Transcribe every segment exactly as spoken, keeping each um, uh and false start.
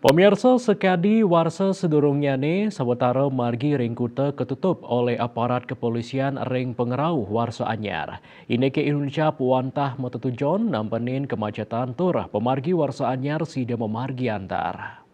Pemirsa, sekadi warsa sedurungnyané, sawetara margi ring kuta katutup olih aparat kepolisian ring pangrauh warsa anyar. Indiké Indonesia wantah matetujon nampenin kemacetan tur pamargi warsa anyar sida mamargi antar.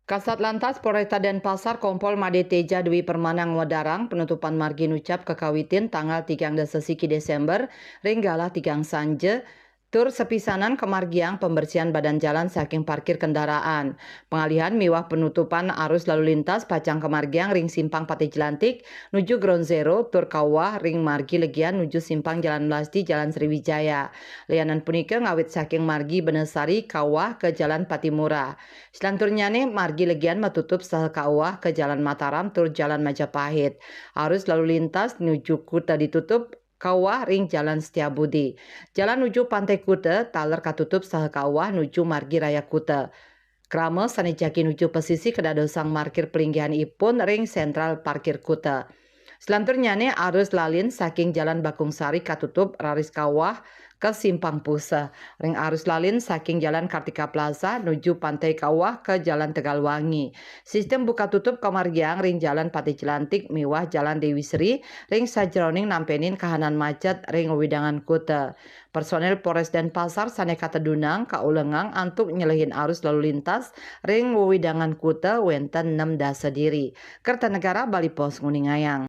Kasat Lantas Polresta Denpasar Kompol Made Teja Dwi Permana ngwedarang penutupan margi nucap kakawitin tanggal tigang dasa siki Desember ring galah tigang sanja, tur sepisanan kamargiang pembersihan badan jalan saking parkir kendaraan. Pengalihan miwah penutupan arus lalu lintas pacang kamargiang ring Simpang Patih Jelantik nuju Ground Zero tur kawah ring margi legian nuju Simpang Jalan Melasti Jalan Sriwijaya. Lianan punika ngawit saking margi Benesari kawah ka Jalan Patimura. Selanturnyané margi legian matutup saha kawah ka Jalan Mataram tur Jalan Majapahit. Arus lalu lintas nuju kuta ditutup kawah ring Jalan Setiabudi. Jalan nuju Pantai Kuta taler katutup saha kawah nuju margi raya kuta. Krama sané jagi nuju pasisi kadadosang markir palinggihanipun ring sentral parkir kuta. Selanturnyané arus lalin saking Jalan Bakung Sari katutup raris kawah ka Simpang Puseh. Ring arus lalin saking Jalan Kartika Plaza nuju Pantai Kawah ka Jalan Tegalwangi. Sistem buka tutup kamargiang ring Jalan Patih Jelantik miwah Jalan Dewi Sri ring sajeroning nampenin kahanan macet ring wewidangan kuta. Personil Polres Denpasar sané katedunang kaulengang antuk nyelehin arus lalu lintas ring wewidangan kuta wénten nem dasa diri. Kertanegara Bali Post nguningayang.